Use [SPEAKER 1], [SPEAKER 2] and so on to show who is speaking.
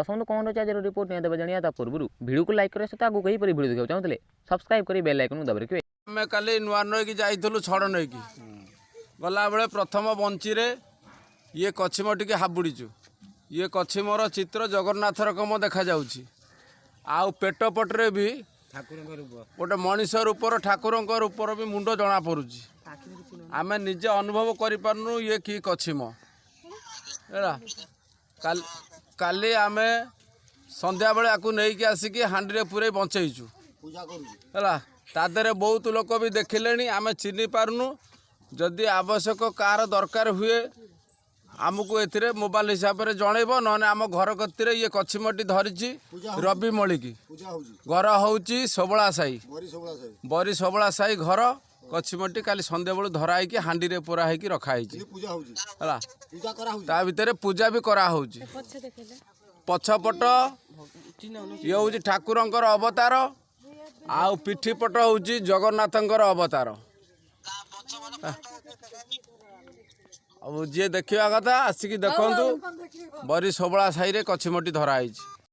[SPEAKER 1] ଦର୍ଶକ, କ'ଣ ରହିଛି ଆଜିର ରିପୋର୍ଟ ନିହାତି ଭାବେ ଜାଣିବା। ତା ପୂର୍ବରୁ ଭିଡ଼ିଓକୁ ଲାଇକ୍ କରିବା ସହିତ ଆଗକୁ ଏହିପରି ଭିଡ଼ିଓ ଦେଖିବାକୁ ଚାହୁଁଥିଲେ ସବସ୍କ୍ରାଇବ୍ କରି ବେଲ୍ ଆଇକନ୍କୁ ଦବାଇ ରଖିବେ।
[SPEAKER 2] ଆମେ କାଲି ନୂଆ ନଈକି ଯାଇଥିଲୁ ଛଡ଼ ନଈକି। ଗଲାବେଳେ ପ୍ରଥମ ବଞ୍ଚିରେ ଇଏ କଛିମ ଟିକେ ହାବୁଡ଼ିଛୁ। ଇଏ କଛିମର ଚିତ୍ର ଜଗନ୍ନାଥ ରକମ ଦେଖାଯାଉଛି ଆଉ ପେଟ ପଟରେ ବି ଗୋଟେ ମଣିଷ ରୂପର, ଠାକୁରଙ୍କ ରୂପର ବି ମୁଣ୍ଡ ଜଣାପଡ଼ୁଛି। ଆମେ ନିଜେ ଅନୁଭବ କରିପାରୁନୁ ଇଏ କି କଛିମ ହେଲା। କାଲି କାଲି ଆମେ ସନ୍ଧ୍ୟାବେଳେ ଆକୁ ନେଇକି ଆସିକି ହାଣ୍ଡିରେ ପୂରେଇ ବଞ୍ଚେଇଛୁ ହେଲା। ତା ଦେହରେ ବହୁତ ଲୋକ ବି ଦେଖିଲେଣି, ଆମେ ଚିହ୍ନି ପାରୁନୁ। ଯଦି ଆବଶ୍ୟକ କାହାର ଦରକାର ହୁଏ, ଆମକୁ ଏଥିରେ ମୋବାଇଲ ହିସାବରେ ଜଣେଇବ। ନହେଲେ ଆମ ଘର କତିରେ ଇଏ କଛିମଟି ଧରିଛି ରବି ମଳିକି। ଘର ହେଉଛି ସୋବଳା ସାହି, ବରି ସୋବଳା ସାହି ଘର। କଛିମଟି କାଲି ସନ୍ଧ୍ୟାବେଳୁ ଧରା ହେଇକି ହାଣ୍ଡିରେ ପୁରା ହେଇକି ରଖା ହେଇଛି ହେଲା। ତା ଭିତରେ ପୂଜା ବି କରାହଉଛି। ପଛପଟ ଇଏ ହେଉଛି ଠାକୁରଙ୍କର ଅବତାର ଆଉ ପିଠି ପଟ ହେଉଛି ଜଗନ୍ନାଥଙ୍କର ଅବତାର। ଆଉ ଯିଏ ଦେଖିବା କଥା ଆସିକି ଦେଖନ୍ତୁ। ବରି ସୋବଳା ସାହିରେ କଛିମଟି ଧରା ହେଇଛି।